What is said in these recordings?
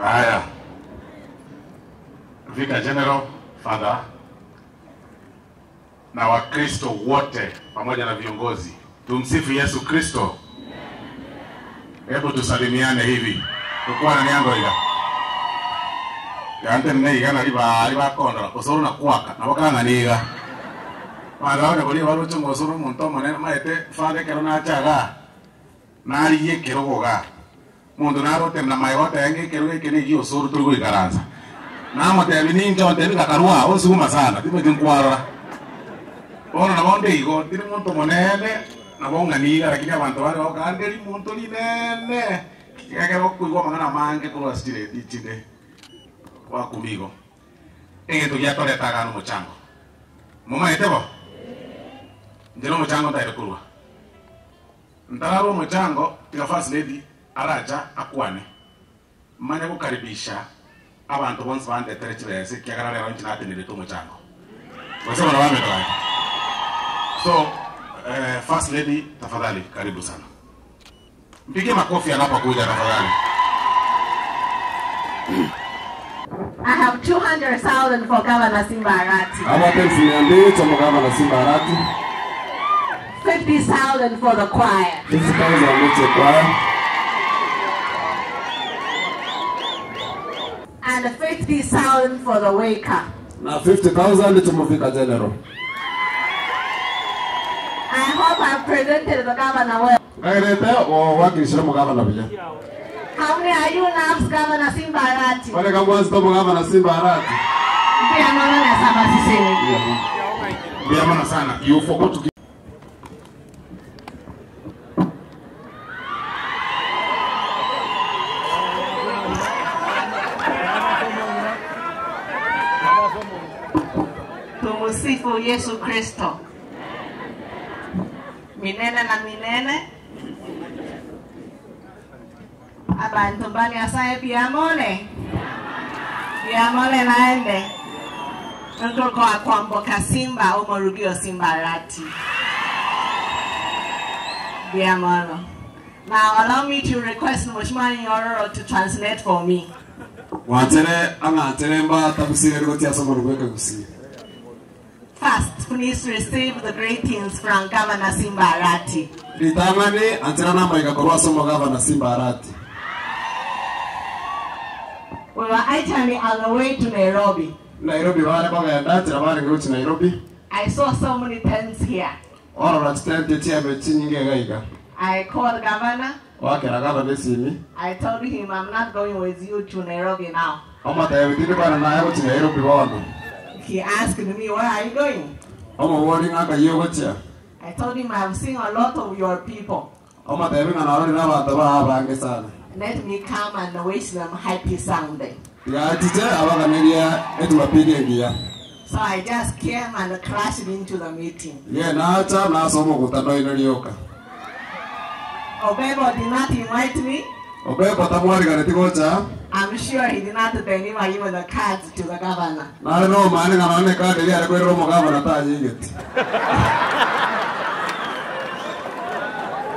Haya. Vicar General, Father, na Wakristo wote pamoja na viongozi, tumsifu Yesu Kristo. Hebu tusalimiane hivi tukwana niangoiga gante neiga nari bari bakondora osoro na kwaka nabo kang'aniga bandu abane boria baroche ng'a osoro omonto omonene maete father ekero nachaga narigia ekerogo igaa Omonto nare otenena magega oteba ng'a ekerogo eke negia osoro tori goikaransa. Namotebia, Ninche ontebie ng'a karue aa, onsuguma sana, timanyeti nkwarora. Bono nabo nde igo, tindi monto monene, nabo ng'a niga, lakini abanto bande bagokaa nde rimonto rinene, ekiagera okoigwa amang'ana amange korwa ase chiredi chinde gwakumia igo. Egento giatoreta igaa nomochango. Momanyete bo? Inche nomochango ntaete korwa. Ntararwa omochango tiga first lady aracha akwane manye gokaribisha abanto bonsi bandetere chibesa ekiagera rero inche natenerete omochango gose bono bamete gaki so eh, first lady tafadhali karibu sana mpige makofi anapokuja tafadhali. I have 200,000 for Governor Simba Arati. Abate 200 cha Mugavana Simba Arati. 50,000 for the choir. 50,000 cha choir. And 50,000 for the waker. Na 50,000 cha Muvika General. I hope I've presented the governor well. Ngairete owakilishire omogavana buya. How many are you loves Governor Simba Arati? Bare kagwanchete omogavana Simba Arati. Mbuya mono na saba sisini. Mbuya mono sana. You forgot to give. Tumusifu Yesu Kristo. Milele na milele. Abanto ba Nyasaye mbuya more? Mbuya more naende. Nkorokwa Kwamboka Simba omorugi o Simba Arati. Mbuya mono. Now allow me to request Mheshimiwa Nyororo to translate for me. Mwanchere ang'anchere mbatabusire gochia ase omonwa bw'ekegusii. First, please receive the greetings from Governor Simba Arati. Ritang'ani, anchera namaiga korwa ase omogavana Simba Arati. We were actually on the way to Nairobi. Nairobi bare kogenda, nchera barenge gochia Nairobi. I saw so many tents here. Orora chitenti chiabe chinyinge iga iga. I called governor. Oakera gavana esimi. I told him I'm not going with you to Nairobi now. Omotebia tindi kwana naye gochia Nairobi bono. He asked me where are you going? Omoboria ng'a nkai ogochia. I told him I have seen a lot of your people. Omotebia ng'a narorire abanto bao abange sana. Let me come and wish them happy Sunday. Tiga achiche abaganerie Ejumapili engiya. So I just came and crashed into the meeting. Inche nacha nase omogutano oino rioka. Obebo did not invite me. Obebo tamwariganeti gocha. I'm sure he did not deliver even the cards to the governor. Nare nomanyete ng'a nonya nekadi eria are koirera omogavana tanyigeti.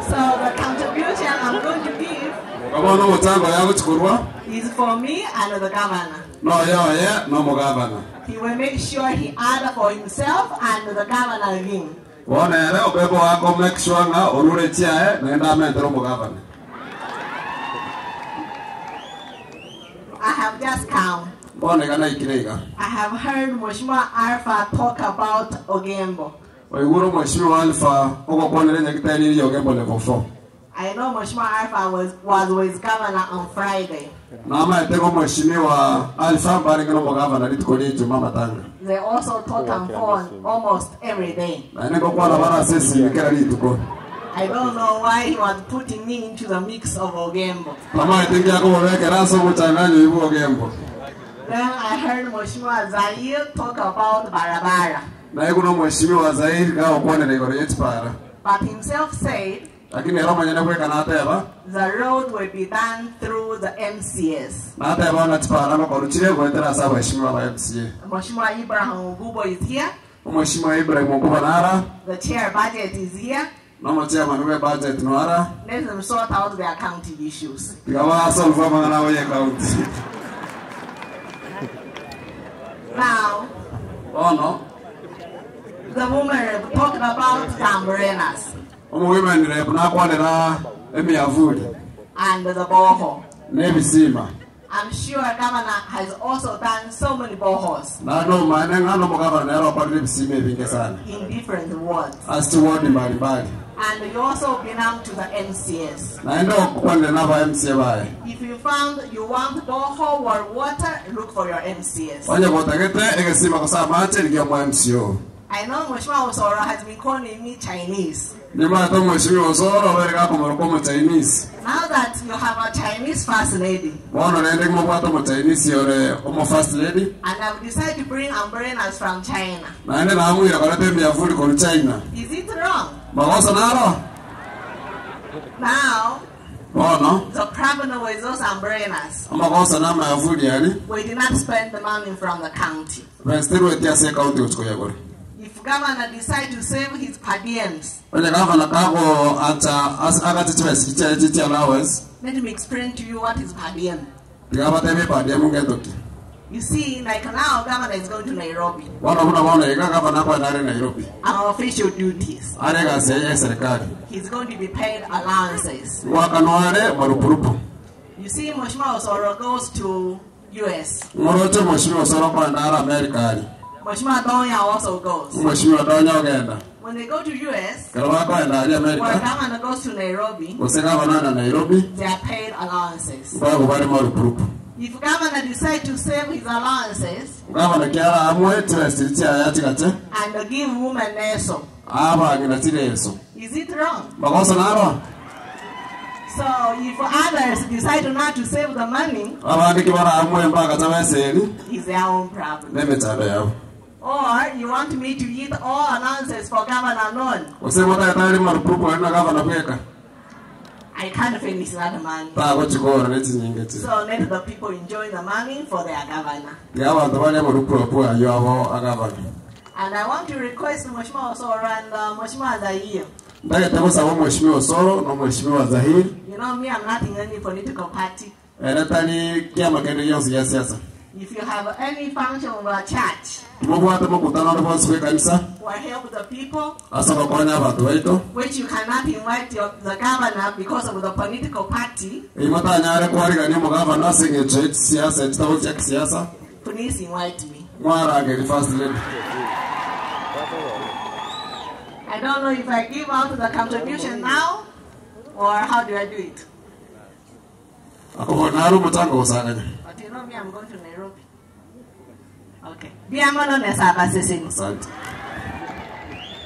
So the contribution I'm going to give Igo bono omochango oye agochia korwa. is for me and the governor. Noyo oye nomogavana. He will make sure he add for himself and the governor again. Bono ere obebe oake o make sure ng'a orure chiaye naende amentere omogavana. I have just come. Bono iga naikire iga. I have heard Mheshimiwa Alpha talk about Ogembo. Oigure Omweshimiwa Alpha ogokwanera enyagitari eria Ogembo level 4. I know Mheshimiwa Alpha was was with governor on Friday. Namaete ng'a Omweshimiwa Alpha mbarenge nomogavana rituko ria Ijuma amatanga. They also talk on phone almost every day. Naende ngokwana bare ase esimi kera rituko. I don't know why he was putting me into the mix of Ogembo. Tamaete nki akobobekera ase omochanganyo oyio bw'Ogembo. Then I heard Mheshimiwa Zair talk about barabara. Naigure Omweshimiwa Zair gagokwanera igoro ye chipara. But himself said. Lakini ere omonyene bweka nateba. The road will be done through the MCAs. Nateba ng'a chipara ngokorwa chire goetera ase abaheshimiwa ba MCA. Mheshimiwa Ibrahim Ogubo is here. Omweshimiwa Ibrahim Ogubo nara. The chair budget is here. Na omochairman bwe budget noara. Let them sort out their county issues. Tiga basolve amang'ana abo ye county. Now, Bono, the woman rep talking about the umbrellas omowomen rep nakwanera emiavuli and the borehole. na ebisima. I'm sure governor has also done so many boreholes Nando omane ng'a nomogavana nere okorire ebisima ebinge sana in different wards. ase chiwodi mbalimbali. And you also belong to the MCS. Naende okwanire na aba MCA baye. If you found you want borehole or water, look for your MCS. Onye gotagete egesima gose amache rigia omwa MCO. I know Mheshimiwa Osoro has been calling me Chinese. Nimanyete omweshimiwa Osoro obere gakomoroka Omochinese. Now that you have a Chinese first lady, Bono rende ng'omobwate Omochinese ore omo first lady, and I've decided to bring umbrellas from China. naende namuira koreta emiavuli korwa China. Is it wrong? Magoso naro? Now, Bono, the problem with those umbrellas, amagoso na amayavuli ari, we did not spend the money from the county. bensiterweti ase ecounty gochia koyagora. If governor decide to save his per diems, Onye gavana kago acha as agache chibesa chiaye chichi allowance, let me explain to you what is per diem. tiga batebe per diem ngetoki. You see, like now, governor is going to Nairobi Bono buna bono iga gavana akoenda are Nairobi. on official duties. Are egasi eye eserikali. He's going to be paid allowances. Ngoakanwa are marupurupu. You see, Mheshimiwa Osoro goes to US. Ng'oroche Mheshimiwa Osoro okoenda are America aria. Mheshimiwa Donya also goes. Mheshimiwa Donya ogenda. When they go to US, Kero bakoenda aria or America, governor goes to Nairobi, gose gavana na Nairobi, they are paid allowances. nkoegwa bare marupurupu. If governor decide to save his allowances Gavana kiara amwe chibesa chiaye achigache, and give women leso, abang'ina chireso. is it wrong? Magoso naro? So if others decide not to save the money, Abande ki baramwe mpaka tabeseri it's their own problem. n'emechando yabo. Or you want me to eat all allowances for governor alone? Gose motagete marupurupu ari na gavana bweka. I can't finish that money. Tagochikora nechinyinga chi. So let the people enjoy the money for their governor. Tiga abanto baria marupurupu ayo abo agavana. And I want to request Mheshimiwa Osoro and Mheshimiwa Zahir. Ndagete gosaba Mheshimiwa Osoro na Mheshimiwa Zahir You know me, I'm not in any political party. ere tari kiama kende gionsi gia siasa. If you have any function of a church Mobwate mokutano ore bonsi bwa ekanisa or help the people, ase ogokonya abanto baito which you cannot invite your, the governor because of the political party, eywo tanyare kwarigania omogavana ase eng'encho ya chisiasa echitabo chia kisiasa please invite me. mwarangeri first lady. I don't know if I give out the contribution now or how do I do it. Akobo naro omotango gosanganya. But you know me, I'm going to Nairobi. Okay. Biamono nesaba seseni. Asante.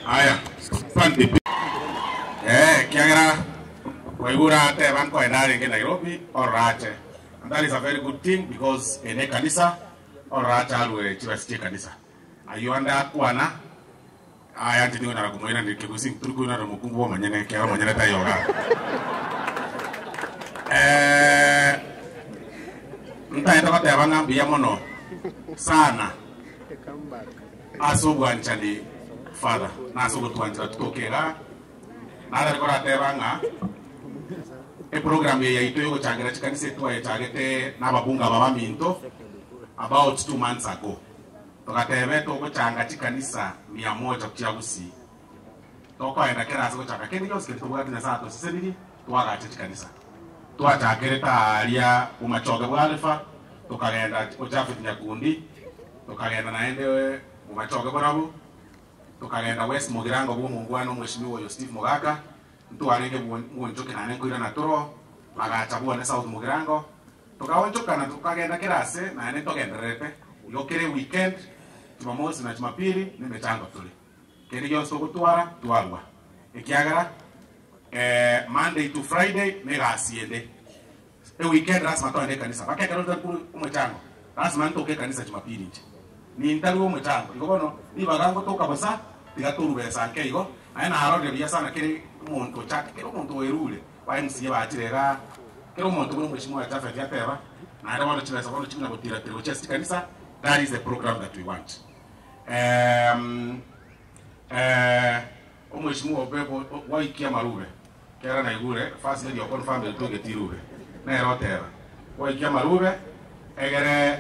Aya, asante. Kiagera waigura te banko enare nge Nairobi orache. And that is a very good thing because ene kanisa orache alwe chibasi kanisa. Ayuanda kwana aya ndini na kumuina ndi kigusi turi na mukungu wa manyene kia manyene tayoga. Ntaenda bateba ng'ambuya mono sana ase obwanchani father na ase ogotwanchera tutokera nare korateba ng'a eprogram eye yaito yogochangera chikanisa etwayechagete na ababunga aba baminto about 2 months ago togatebe togochanga chikanisa 100 chia Gusii tokoenda kera ase gochanga kende gionsi keri tobwate Nyasaye atosesenirie twagacha chikanisa twachakire aria bomachoge bwa Alpha tukagenda Ojafet Nyakundi tukagenda naende bomachoge borabo tukagenda West Mugirango bwo mungwana omweshimiwa oyo Steve Mogaka ntwarenge bwonchoke nane nkoirana toro bagacha bwone South Mugirango tukaonchokana tukagenda kirase naende togendererete igo kere weekend Jumamosi na Jumapili nemechango tuli keri gionsi togotwara twarwa ekiagera Monday to Friday negasi ende e weekend lazima twende kanisa bakekero tari omochango lazima ntoke kanisa Jumapili nche nintari omochango igo bono nibaga ngotoka bosa tiga torubesa nke igo naye narorire buya sana kere omonto ochake kere omonto oerure ba MCA bachire iga kere omonto buna omweshimiwa Japhet ateba naende bono chibesa bono chikuna gotira tiri gochia ase chikanisa. That is the program that we want. Omweshimiwa Obebo waikia marube kera naigure first lady okon family togetirube nero oteba waikia marube egere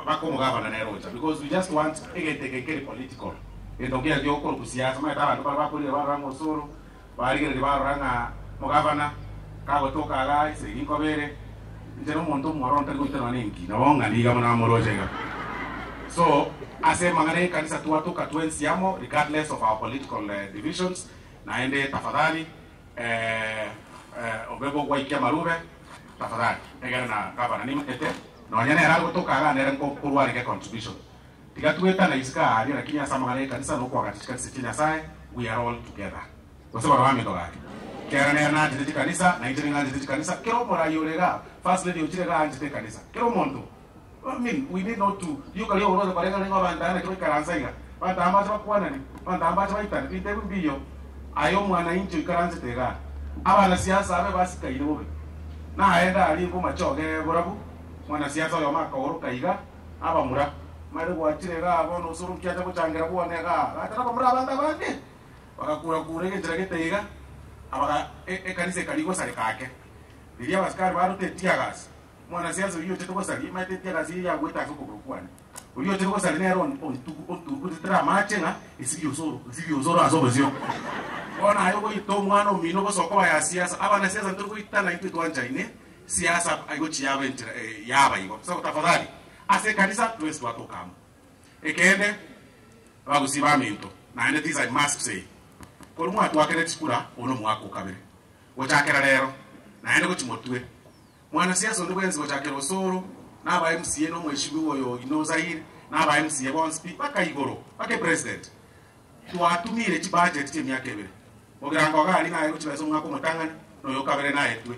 Baka omogavana nere ocha because we just want egento eke nkeri political. Egento nkiya giokorokwa siasa omanyete abanto bare bakorire barora ng'a osoro, barigereria barora ng'a omogavana kagotoka igaa esegi nkobere, inche na omonto omwororo ntari goita nonya na enki, nabo ng'a niga buna amoroche iga. So ase amang'ana ya ekanisa twatoka twensi amo regardless of our political divisions, naende tafadhali Obe bogwaikia amarube, tafadhali, egere na gavana nimanyete, nonya nere are gotoka igaa nere nkokorwa arenge contribution. Tiga twetane isiko aaria lakini ase amang'ana y'ekanisa na okoagacha chikanisa chia Nyasaye, we are all together. Gose barabwo baminto gaki? Kera nere nanchete chikanisa, na inche ning'anchete chikanisa, kera omorai ore igaa, first lady ochire igaa anchete ekanisa, kera omonto. I mean, we need not to rioka ri'oborwaire koreng'ana nigo abanto aya naki baikaransa iga, abanto aba mbache bakwanani, abanto aba mbache baitane, binto ebi mbiyo. Aye omwananchi oikaransete igaa, abanasiasa abe basikaine bobe. Naende aria bomachoge borabu, mwanasiasa oyomo akaoroka iga, abamura, Omanyete gwachire igaa bono osoro nkiacha gochangera bwane igaa, agacha nabamura abande abange, bagakura-kura egenchera gete iga, abaga ekanisa ekaria gosareka ake. Riria abasikari barute teargas, Omwanasiasa oyio ochete gosaria, omanyete etiagasi eye yagwete ase okogoro kwane. Oria ochete gosaria nere ontugutetera amache ng'a esibie osoro, esibie osoro ase obosio. Bono aye ogoita omwana omino gosoka oba ya siasa, abanasiasa ntori goitana intwe twanchaine siasa egochia yaba enchera yaba igo. So tafadhali, ase ekanisa twensi twatoka amo. Ekeene, abagusii baminto, naende this I must say, korwa mwatwakera chikura, oyo nomwaka okabere. Gochakera rero, naende gochia motwe. Mwanasiasa onde bwensi gochakera osoro, na aba MCA na omweshimiwa oyo Oino Zaire, na aba MCA bonsi pi, mpaka igoro, mpaka epresident. Twatumire chibudget chi'emiaka ebere. Mogirango iga aria naye gochibesa omwaka omotang'ani, na oyo okabere naetwe.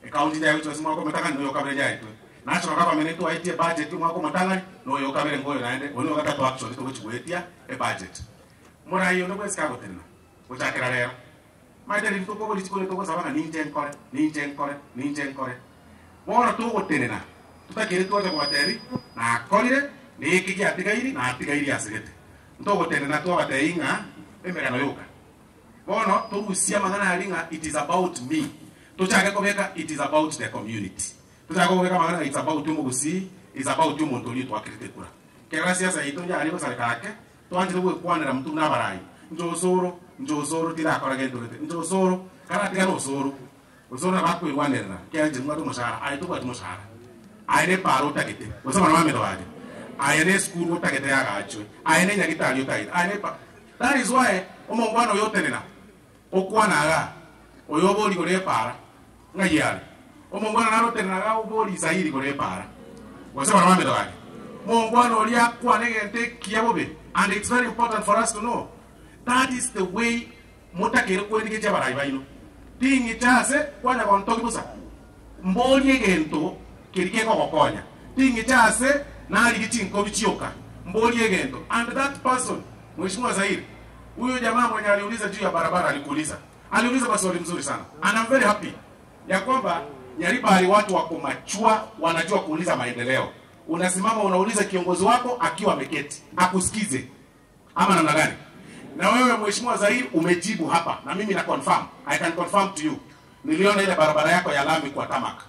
Ecounty yaye gochibesa omwaka omotang'ani, na oyo okabere yaetwe. National government ntwaetie ebudget omwaka omotang'ani, na oyo okabere ngoyo naende, oyo nogatato actually togochigoetia ebudget. Morai onde bwensi kagotenena, gochakera rero. Omanyete riria tokobua rituko riria togosaba ng'a ninche nkore, ninche nkore, ninche nkore. Bono togotenena, totakeire twacha kobatebi, nakorire, na eke giatigairi, natigairi asegete. Ntogotenena twabatebi ng'a emegano yoka. Bono torusie amang'ana aria ng'a it is about me, tochake kobeka it is about the community. Tochake kobeka amang'ana ng'a it's about omogusii, it's about omonto oria otwakerete ekura. Kerora siasa yaito yare gosareka ake, Twanchire gwekwanera motwe buna abarai, Inche osoro, inche osoro, tindakora gento gete, inche osoro, karatigane osoro, osoro nabo akwerwanerera, ekiagera inche nimbwate omoshahara, aye tobwati moshahara, aye nepaara otagete, gose abana baminto baria, aye nesukuru otagete yagachwe, aye nenyagitari otagete, aye nepa. That is why omongwana oyo otenena, okwana igaa, oyo obori igoro y'epaara, ng'ai are? Omongwana naro otenena igaa obori Israeli igoro y'epaara, gose abana baminto baria. Mongwana oria akwane egento ekiya bobe, and it's very important for us to know that is the way motakeire kwerigecha abarai baino. Ting'icha ase kwanya gontogi bosa, mborie egento keria kekogokonya. Ting'icha ase narigie chinkobi chioka, mborie egento and that person, Mheshimiwa Zaire, huyo jamaa mwenye aliuliza juu ya barabara alikuuliza, aliuliza maswali mzuri sana and I'm very happy ya kwamba Nyaribari watu wako machua, wanajua kuuliza maendeleo. Unasimama unauliza kiongozi wako akiwa ameketi akusikize, ama namna gani? Na wewe Mheshimiwa Zair umejibu hapa, na mimi na confirm, I can confirm to you, niliona ile barabara yako ya lami kwa tamak,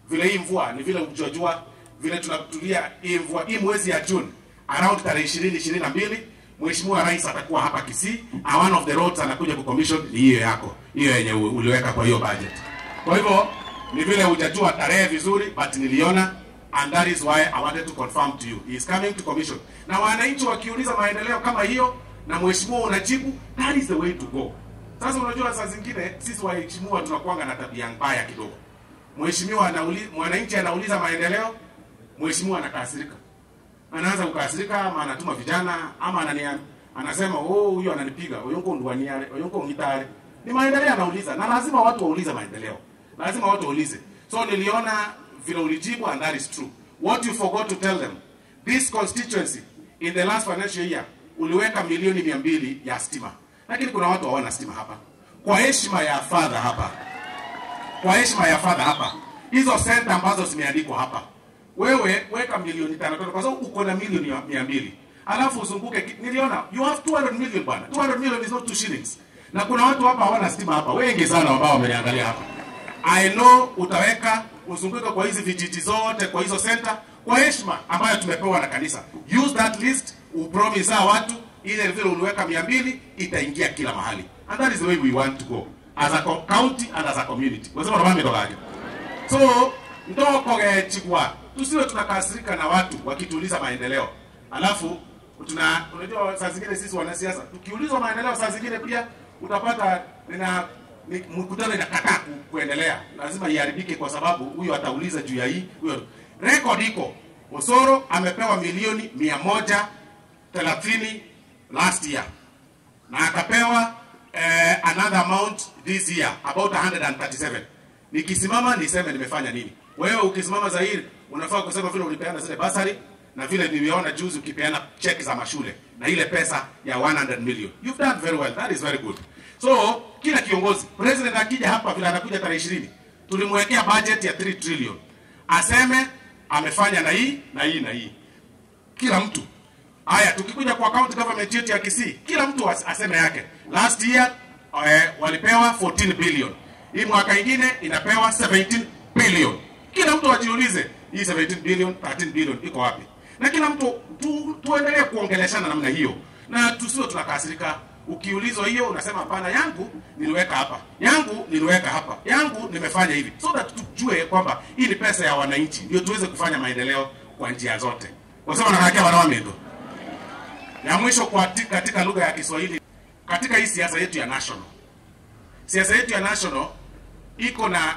vile hii mvua ni vile ujojua vile tunatulia hii mvua hii mwezi ya June around tarehe 20 22, Mheshimiwa Rais atakuwa hapa Kisii, and one of the roads anakuja kucommission ni hiyo yako, hiyo yenye uliweka kwa hiyo budget. Kwa hivyo ni vile hujajua tarehe vizuri, but niliona and that is why I wanted to confirm to you he is coming to commission. Na wananchi wakiuliza maendeleo kama hiyo na mheshimiwa unajibu, that is the way to go. Sasa unajua saa zingine sisi waheshimiwa tunakuanga na tabia mbaya kidogo. Mheshimiwa anauli, mwananchi anauliza maendeleo, mheshimiwa anakasirika, anaanza kukasirika, ama anatuma vijana ama anania, anasema oh, huyu ananipiga, huyu ngo ndwaniare, huyu ngo ngitare. Ni maendeleo anauliza, na lazima watu waulize maendeleo, lazima watu waulize. So niliona vile ulijibu, and that is true. What you forgot to tell them, this constituency in the last financial year uliweka milioni 200 ya stima, lakini kuna watu hawana stima hapa. Kwa heshima ya father hapa, kwa heshima ya father hapa, hizo senta ambazo zimeandikwa hapa, wewe weka milioni tano tano, kwa sababu uko na milioni 200 alafu uzunguke. Niliona you have 200 million bwana, 200 million is not 2 shillings. Na kuna watu hapa hawana stima hapa, wengi sana ambao wameniangalia hapa. I know utaweka uzunguke kwa hizi vijiji zote, kwa hizo center, kwa heshima ambayo tumepewa na kanisa. Use that list, upromise hawa watu ile vile uliweka 200 itaingia kila mahali, and that is the way we want to go as a county and as a community. Wasema na mimi. So ndokogechigwa, tusiwe tunakasirika na watu wakituuliza maendeleo, alafu tuna unajua, saa zingine sisi wanasiasa tukiulizwa maendeleo, saa zingine pia utapata nina ni, mkutano inakataa kuendelea, lazima iharibike kwa sababu huyo atauliza juu ya hii huyo. Record iko, Osoro amepewa milioni 130 last year na akapewa another amount this year about 137. Nikisimama niseme nimefanya nini? Wewe ukisimama Zahiri unafaa kusema vile ulipeana zile basari na vile niliona juzi ukipeana check za mashule na ile pesa ya 100 million. You've done very well. That is very good. So kila kiongozi, president akija hapa vile anakuja tarehe 20, tulimwekea budget ya 3 trillion. Aseme amefanya na hii na hii na hii. Kila mtu. Haya, tukikuja kwa county government yetu ya Kisii, kila mtu aseme yake. Last year walipewa 14 billion. Hii mwaka ingine inapewa 17 billion. Kila mtu ajiulize, hii 17 billion, 13 billion iko wapi? Na kila mtu tuendelee kuongeleshana namna hiyo. Na tusiwe tunakasirika. Ukiulizwa hiyo unasema hapana, yangu niliweka hapa, yangu niliweka hapa, yangu nimefanya hivi, so that tujue kwamba hii ni pesa ya wananchi, ndio tuweze kufanya maendeleo kwa njia zote. Wasema nakakia wanawamendo. Ya mwisho kwa katika lugha ya Kiswahili, katika hii siasa yetu ya national. Siasa yetu ya national iko na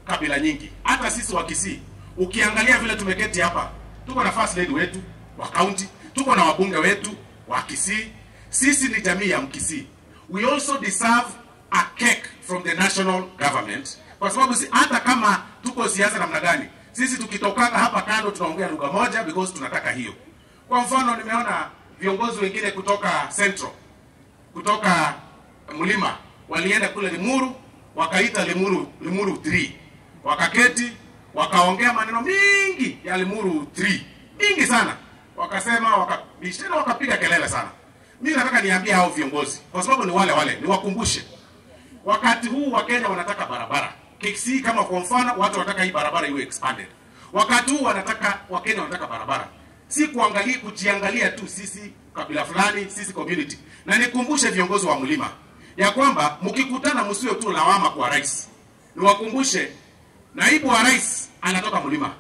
kabila nyingi. Hata sisi wa Kisii, ukiangalia vile tumeketi hapa, tuko na first lady wetu wa county, tuko na wabunge wetu wa Kisii. Sisi ni jamii ya Mkisii. We also deserve a cake from the national government. Kwa sababu si, hata kama tuko siasa namna gani, sisi tukitokanga hapa kando tunaongea lugha moja because tunataka hiyo. Kwa mfano nimeona viongozi wengine kutoka Central, kutoka Mlima, walienda kule Limuru, wakaita Limuru 3. Wakaketi, wakaongea maneno mingi ya Limuru 3. Mingi sana. Wakasema, wakabishana, wakapiga kelele sana. Mimi nataka niambie hao viongozi, kwa sababu ni wale wale, niwakumbushe. Wakati huu wa Kenya wanataka barabara. Kisii kama kwa mfano watu wanataka hii barabara iwe expanded. Wakati huu wanataka Wakenya wanataka barabara. Si kuangalia kujiangalia tu sisi kabila fulani, sisi community. Na nikumbushe viongozi wa Mlima ya kwamba mkikutana msiwe tu lawama kwa rais. Niwakumbushe naibu wa rais anatoka Mlima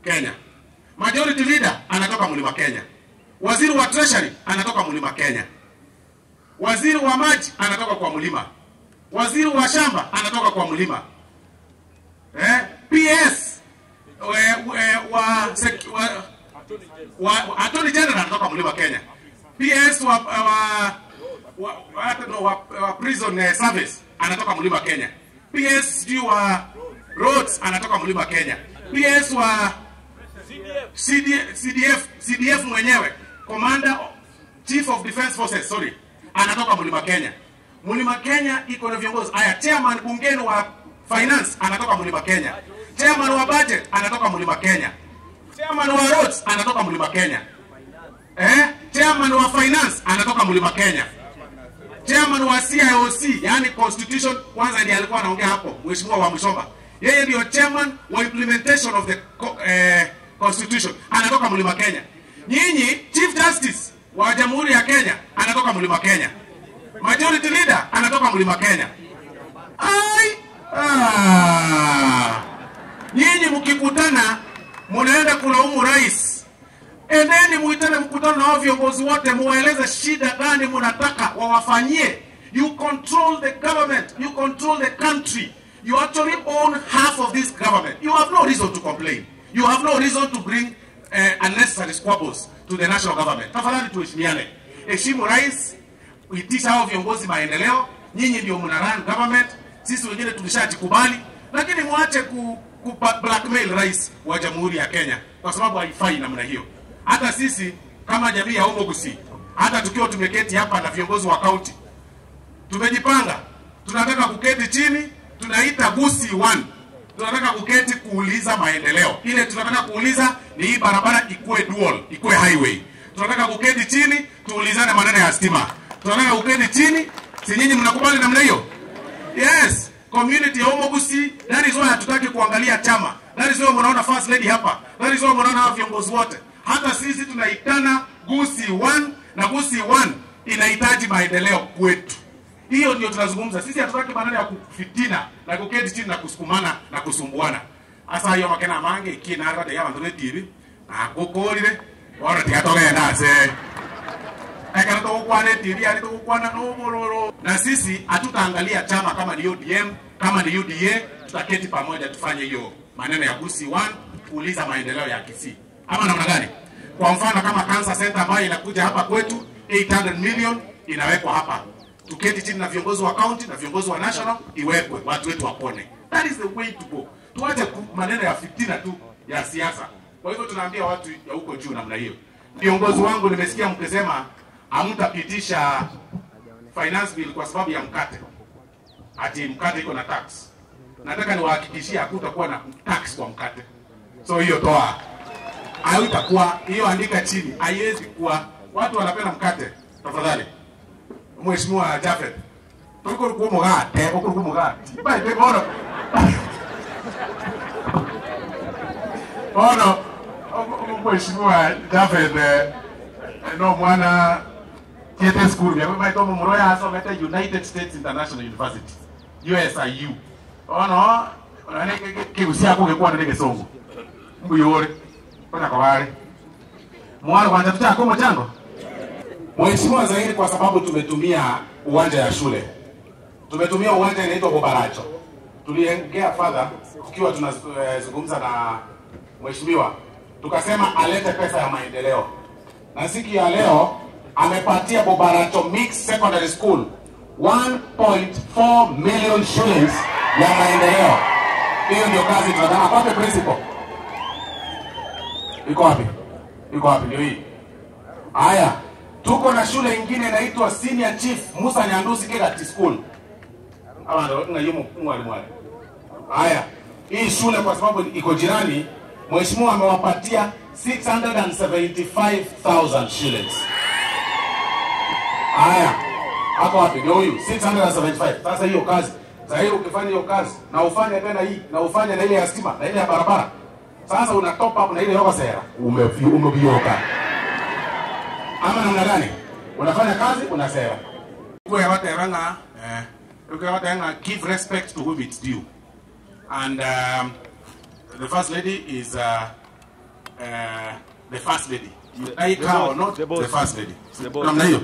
Kenya. Majority leader anatoka Mlima Kenya. Waziri wa Treasury anatoka Mlima Kenya. Waziri wa maji anatoka kwa Mlima. Waziri wa shamba anatoka kwa Mlima. PS wa Attorney General anatoka Mlima Kenya. PS wa Prison Service anatoka Mlima Kenya. PS wa Roads anatoka Mlima Kenya. PS wa CDF mwenyewe, Commander Chief of Defense Forces, sorry, anatoka Mlima Kenya. Mlima Kenya iko na viongozi. Aya, chairman bungeni wa finance anatoka Mlima Kenya. Chairman wa budget anatoka Mlima Kenya. Chairman wa roads anatoka Mlima Kenya. Chairman wa finance anatoka Mlima Kenya. Chairman wa CIOC, yani constitution, kwanza ndiye alikuwa anaongea hapo, Mheshimiwa wa Mshomba. Yeye ndio chairman wa implementation of the constitution, anatoka Mlima Kenya. Nyinyi Chief Justice wa Jamhuri ya Kenya anatoka Mlima Kenya. Majority leader anatoka Mlima Kenya. Ai! Nyinyi mkikutana mnaenda kulaumu rais. Endeni muitane mkutano na viongozi wote, muwaeleze shida gani mnataka wawafanyie. You control the government, you control the country. You actually own half of this government. You have no reason to complain. You have no reason to bring unnecessary squabbles to the national government. Tafadhali tuheshimiane. Heshimu rais, itisha hao viongozi maendeleo. Nyinyi ndio mna run government, sisi wengine tulishajikubali, lakini muache ku blackmail rais wa Jamhuri ya Kenya kwa sababu haifai namna hiyo. Hata sisi kama jamii ya Omogusi, hata tukiwa tumeketi hapa na viongozi wa county, tumejipanga, tunataka kuketi chini, tunaita Gusii 1. Tunataka kuketi kuuliza maendeleo. Ile tunataka kuuliza ni hii barabara ikue dual, ikue highway. Tunataka kuketi chini tuulizane maneno ya stima. Tunataka kuketi chini, si nyinyi mnakubali namna hiyo? Yes, community ya Omogusi, that is why hatutaki kuangalia chama. That is why mnaona first lady hapa. That is why mnaona hawa viongozi wote. Hata sisi tunaitana Gusii 1 na Gusii 1 inahitaji maendeleo kwetu. Hiyo ndio tunazungumza. Sisi hatutaki maneno ya kufitina na kuketi chini na kusukumana na kusumbuana. Asa iyo makena mange kina arate ya bantu tibi na gukurire ora tigatogenda ase ekero togokwana etibi ari togokwana nobororo. Na sisi hatutaangalia chama kama ni ODM kama ni UDA, tutaketi pamoja tufanye hiyo maneno ya Gusii 1 kuuliza maendeleo ya Kisii ama namna gani? Kwa mfano kama Cancer Center ambayo inakuja hapa kwetu 800 million inawekwa hapa, tuketi chini na viongozi wa county na viongozi wa national, iwekwe watu wetu wapone. That is the way to go. Tuache maneno ya fitina tu ya siasa. Kwa hivyo tunaambia watu ya huko juu namna hiyo. Viongozi wangu, nimesikia mkisema hamtapitisha finance bill kwa sababu ya mkate, ati mkate iko na tax. Nataka niwahakikishie hakutakuwa na tax kwa mkate, so hiyo toa haitakuwa hiyo, andika chini, haiwezi kuwa. Watu wanapenda mkate. Tafadhali Mheshimiwa Jafet, tuko kwa mugate, uko kwa mugate bye bye bono bono Mheshimiwa Jafet no mwana tiete school ya mwa tomo muroya asomete United States International University USIU ono onane kigusia kugekwana ne gesongo mbuyore ona kobare mwaro kwanza tutako mchango. Mheshimiwa Zairi, kwa sababu tumetumia uwanja ya shule, tumetumia uwanja inaitwa Bobaracho. Tuliongea fadha tukiwa tunazungumza na mheshimiwa, tukasema alete pesa ya maendeleo, na siku ya leo amepatia Bobaracho Mixed Secondary School 1.4 million shillings ya maendeleo. Hiyo ndio kazi tunataka. Kwape principal iko wapi? Iko wapi? Ndio hii. Haya, tuko na shule ingine inaitwa Senior Chief Musa Nyandusi Kegati School. Hawa ndio na yumo mwalimu wale. Haya, hii shule kwa sababu iko jirani, mheshimiwa amewapatia 675,000 shillings. Haya, hapo wapi? Ndio huyu 675. Sasa hiyo kazi, sasa hiyo ukifanya hiyo kazi na ufanye tena hii na ufanye na ile ya stima na ile ya barabara, sasa una top up na ile yoga sera, umebioka ama namna gani? Unafanya kazi unasera. Kwa watu ranga eh, watu ranga, give respect to whom it's due. And the first lady is the first lady. You like her or not, The boss. the first lady. The boss. Namna hiyo.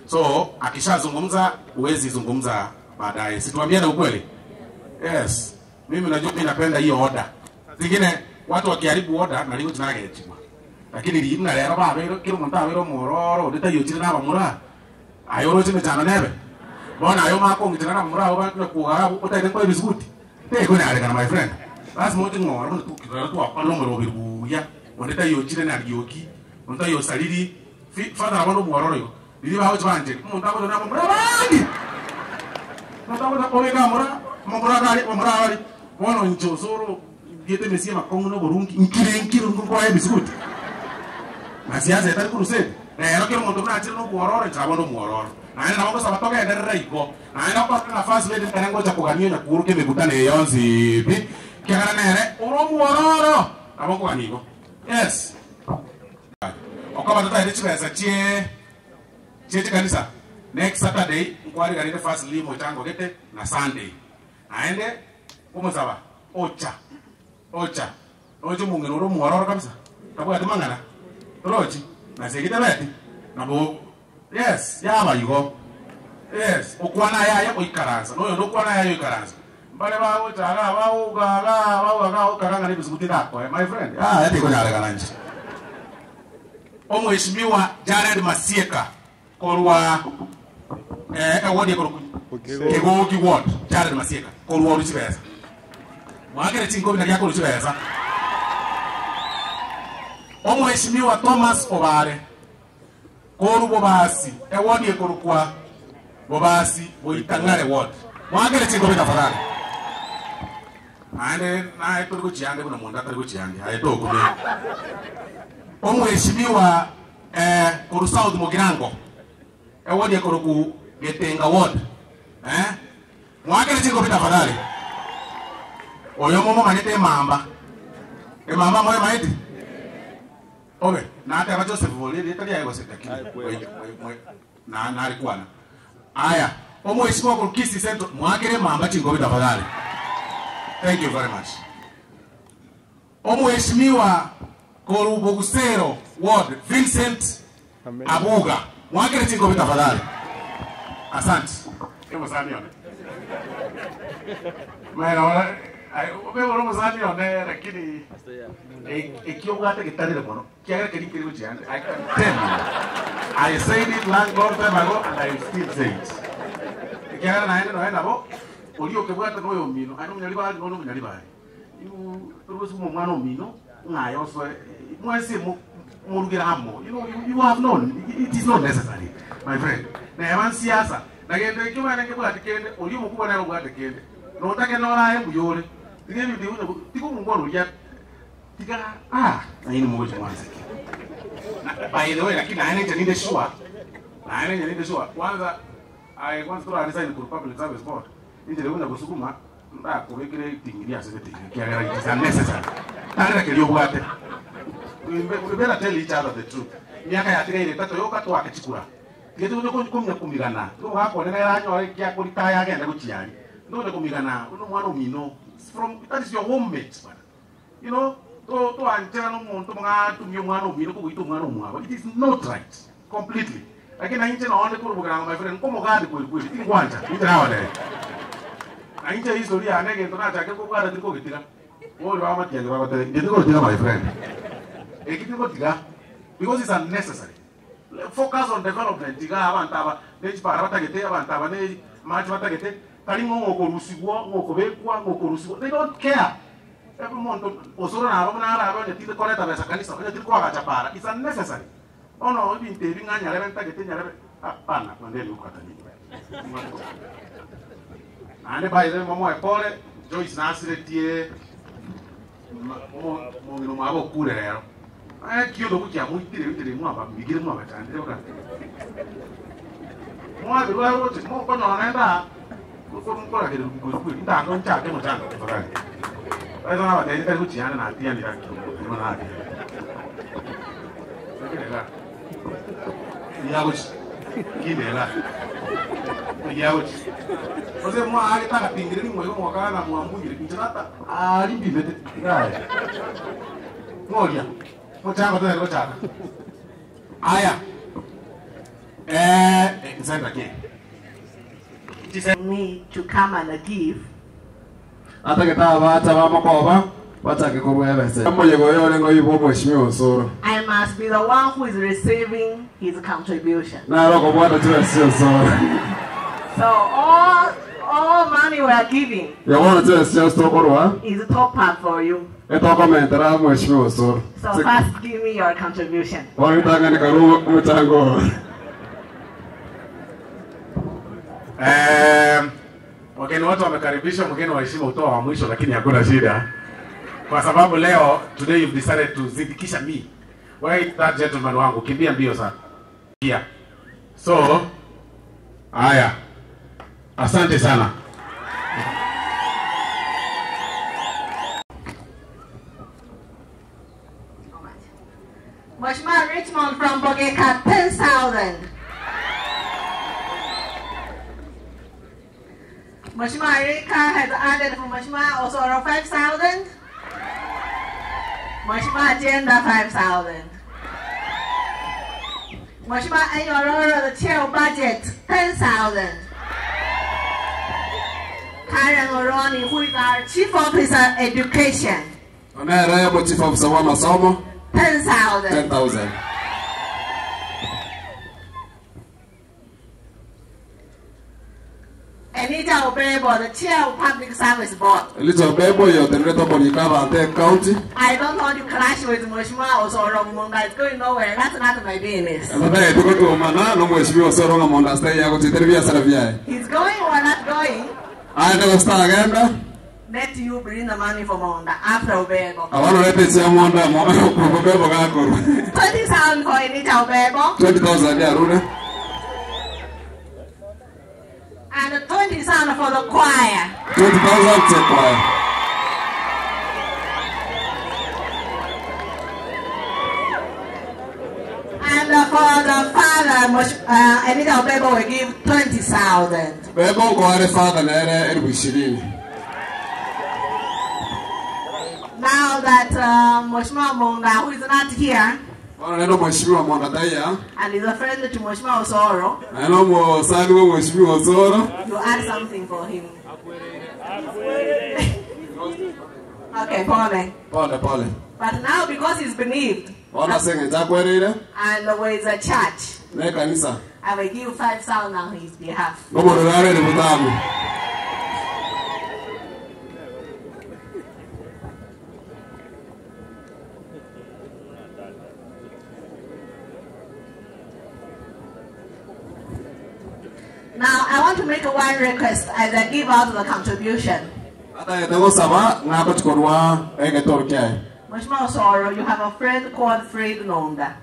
So akishazungumza huwezi zungumza baadaye. Situambiane ukweli. Yes. Mimi najua mimi napenda hiyo order. Zingine watu wakiharibu order na leo tunagechwa. Lakini rimna lero ba bero kiro muntu abero mororo nditayochire na bamura. Ayo roche mechano nebe. Bona ayo mako ngitana na mura oba kuga utaite kwa biskuti. Te ko na my friend. Lazima uti ngoro muntu tukira tu apalo ngoro bibuya. Nditayochire na ryoki. Muntu ayo saliri father abono mororo yo. Lili ba hoje banje. Muntu abono na mura bandi. Muntu abono obeka mura mura kali mura bali. Bono nchosoro diete mesia makongo no borungi nkire nkire ngoko ya biskuti. Na siasa etari crusade. Rero kero muntu nachire no kuororo nchabo no muororo. Naye na bagosa batoka enderera iko. Naye na kwa nafasi lady ndango cha kuganio nya kuruke mikutano yonsi pi. Kiagana nere uro muororo. Nabo kuganigo. Yes. Okoba tata ere chibesa chie chie kanisa. Next Saturday nkwari ganire first limo chango gete na Sunday. Naende kumusaba ocha. Ocha. Ocho mungero uro muororo kabisa. Tabwa mangana. Rochi. Na segita beti. Nabo yes, yaba yugo. Yes, okwana yaya oikaransa. Noyo nokwana yaya oikaransa. Mbale bawo chaga bawo gaga bawo gaga okaranga ni biskuti nako, my friend. Ah, yati ko nyale kananje. Omheshimiwa Jared Masieka korwa ward ya Kegogi ward. Jared Masieka korwa Ruchibesa. Mwakere chinko bina yako Ruchibesa. Omheshimiwa Thomas Obare koru Bobasi ewodi ekorukwa Bobasi Boitang'are ward. Mwakere chinko bina tafadhali. Ande naye tuli kuchiange kuna mundu atali kuchiange aye tokume. Omheshimiwa koru South Mugirango ewodi ekoruku Getenga ward. Mwakere chinko bina tafadhali. Oyo momo manete mamba. Emama moemaeti? Obe, nateba Joseph boria erieta riaye gose lakini na narikwana. Aya, omweshimiwa korwa Kisii Central, mwakere emamba chinkobi tafadhali. Thank you very much. Omweshimiwa korwa Bogusero Ward, Vincent Abuga, mwakere chinkobi tafadhali. Asante. Emosani one. Mera ora obe ore omosani one lakini eki obwate getarire mono kiagera keri nkeri gochia ande. I can tell you. I said it long, long time ago and I still say it. Ekiagera naende noe nabo oria okebwate noyo omino aye nomonyaribari nonya omonyaribari. Torigosukuma omwana omino ng'a aye osoe mwensi morugere amo. You know, you have known it is not necessary my friend. Neba nsiasa na gento ekio omanyete nkebwati kende oria omokubwa nere obwate kende notake nore aye mbuya ore. Tiga ebinto ebi onye tiga omongwana oria tiga ah nainwe mogochia mwanse ki. By the way lakini naye ninche ninde sure naye ninche ninde sure kwanza aye kwanza tora resign korwa public service board inche riria onya gosukuma Ndakobekere eting'iri ase egeting'iri, ekiagera it is unnecessary. Tarera keria obwate. We better tell each other the truth. Emiaka yatigaire etato yoka twake chikura. Tiga togocha komnya komigana. Tiga omogaka one nere anyore eki akoritaya agende gochia aria. Ntogocha komigana buna omwana omino. It's from that is your home mate bana. You know, to toancherana omonto ng'a atumie omwana omino kogoita omwana omwabo. It is not right completely. Lakini na inche nonde korwa bokerango my friend, nkomogani kweri kweri, tingwancha, inche nagotebi. Na inche history yane egento nachakire kobwata tirikogetiga. Boria bamatiangi bagotebi, inche tingorotiga my friend. Eki tingotiga because it's unnecessary. Focus on development igaa abanto aba ne chipara batagete, abanto aba ne amache batagete, tari ng'a ng'okorusigwa, ng'okobekwa, ng'okorusigwa, they don't care. Ebe omonto osoro naba buna arabe onye tindi koreta besa kanisa, onye tiri koagacha para, it's unnecessary. Bono ebinto ebi ng'a nyarebe ntagete nyarebe, hapana, kwendeni gokata nigo. Naende by the way momoe pole, Joyce nasiretie omong'ina omwabo okure rero. Ekiondo gokiamoitire ebinto mwababigire mwabachandire boka. Mwabirwa roche mokonyora naende aa mokoragererwa kweri kweri ntango nchake mochando tafadhali. Baiso nabatebi tari gochiana natianire ake nigo natianire. Lakini iga yagochi kinde iga yagochi gose mwaagete agatingire ring'o igo mwakana na mwambugire inche nata aria mbimete iga aye. Ng'oria, mochango totari gochaka. Aya, eh, nsenda ki? Me to come and give. Atagete abacha bamokoba bachake korwa ebese. Omoyega oyo orenge oibwe omweshimiwa Osoro. I must be the one who is receiving his contribution. Naro okobwata chibesa chia Osoro. So all all money we are giving Igo bono chibesa chionsi tokorwa is top up for you. etokomentera mweshimiwa Osoro. So first give me your contribution. Bono ritang'ani karue omochango oo. Eh, wageni wote wamekaribishwa, mgeni wa heshima utoa wa mwisho, lakini hakuna shida kwa sababu leo today you've decided to zidikisha me. Where is that gentleman wangu? Kimbia mbio sana. Yeah. So, haya. Asante sana. Mheshimiwa Richmond from Bogeka, 10,000. Mheshimiwa Erika has added for Mheshimiwa Osoro 5,000. Mheshimiwa Agenda 5,000. Mheshimiwa Enyororo, the chair of budget, 10,000. Karen Oroni, who is our chief officer education, Onere omo chief officer bwa amasomo 10,000. 10,000. Anita Obebo, the chair of Public Service Board. Elija Obebo oyotenenete oboriko abanto ecounty. I don't want to clash with Mheshimiwa Osoro Munga. It's going nowhere. That's not my business. Tatagete gotuomana na omweshimiwa Osoro ng'a mondo ase yagochitera ebiasara biaye. He's going or not going. Aende gose tagenda. Let you bring the money for Monda after Obebo. Abana orete chia Monda mo Obebo gakorwa. 20,000 for Anita Obebo. 20,000 yarure. And 20,000 for the choir. 20,000 to choir. that Anita Obebo will give 20,000. Bebo nkoare father nere 20,000. Now that Mheshimiwa Monda, who is not here, Bono nere Mheshimiwa Monda taiya, and is a friend to Mheshimiwa Osoro, naye nomosani wa Mheshimiwa Osoro. You add something for him. Okay, pole. Pole pole. But now because he's believed Bono ase eng'encho akwereire and with the church, na ekanisa, I will give 5,000 on his behalf. Ngomorora arere botano. Now I want to make one request as I give out the contribution. Atagete gosaba ng'agochi korwa egetoro kiaye. Mheshimiwa Osoro, you have a friend called Fred Nonda,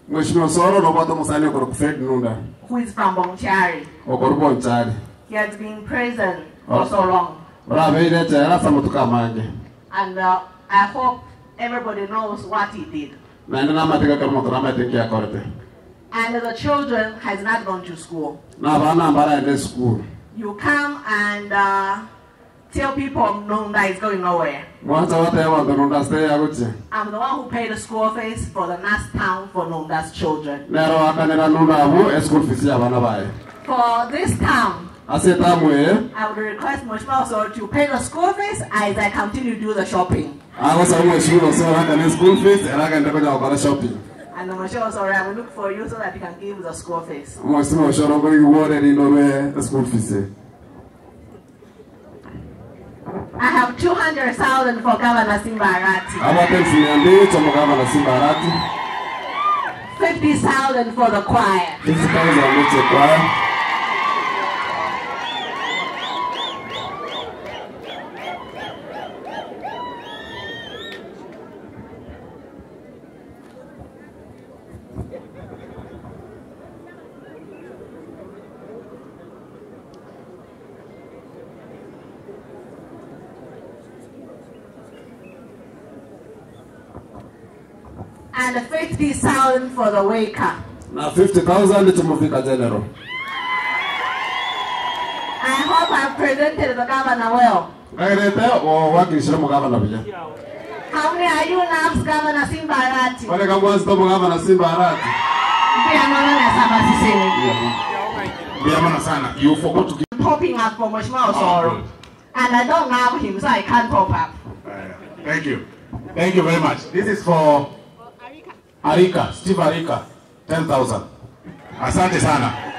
Mheshimiwa Osoro nobwate omosani okorokwa Fred Nunda, who is from Bonchari. okorwa Bonchari. He has been in prison for so long. Orabeire echela ase amatuko amange. And I hope everybody knows what he did. Naende namateka ekero omonto namaete nki akorete. And the children has not gone to school. Na abana mbaraende esukuru. You come and tell people Nunda is going nowhere. Mwancha bateba abanto Nunda stay agochia. I'm the one who paid the school fees for the last town for Nunda's children. Nero akanera Nunda abu e school fees ya abana baye. For this town, Ase etamu eye, I would request Mheshimiwa Osoro to pay the school fees as I continue to do the shopping. Agosaba Mheshimiwa Osoro akane school fees era agende konya gokora shopping. And Mheshimiwa Osoro, I will look for you so that you can give the school fees. Mheshimiwa Osoro ngorigwore rino rwe school fees. I have 200,000 for Governor Simba Arati. Abate elfu mia mbili cha Governor Simba Arati. 50,000 for the choir. 50,000 meche choir. And 50,000 for the waker. Na 50,000 tumufika general. I hope I've presented the governor well. Ngairete o wakilishira mu governor buya. How many are you now, Governor Simba Arati? Wale kama to mu governor Simba Arati. Mbia sana. You forgot to give popping up for Mheshimiwa Osoro. And I don't have him, so I can't pop up. Thank you. Thank you very much. This is for Arika, Steve Arika, 10,000. Asante sana.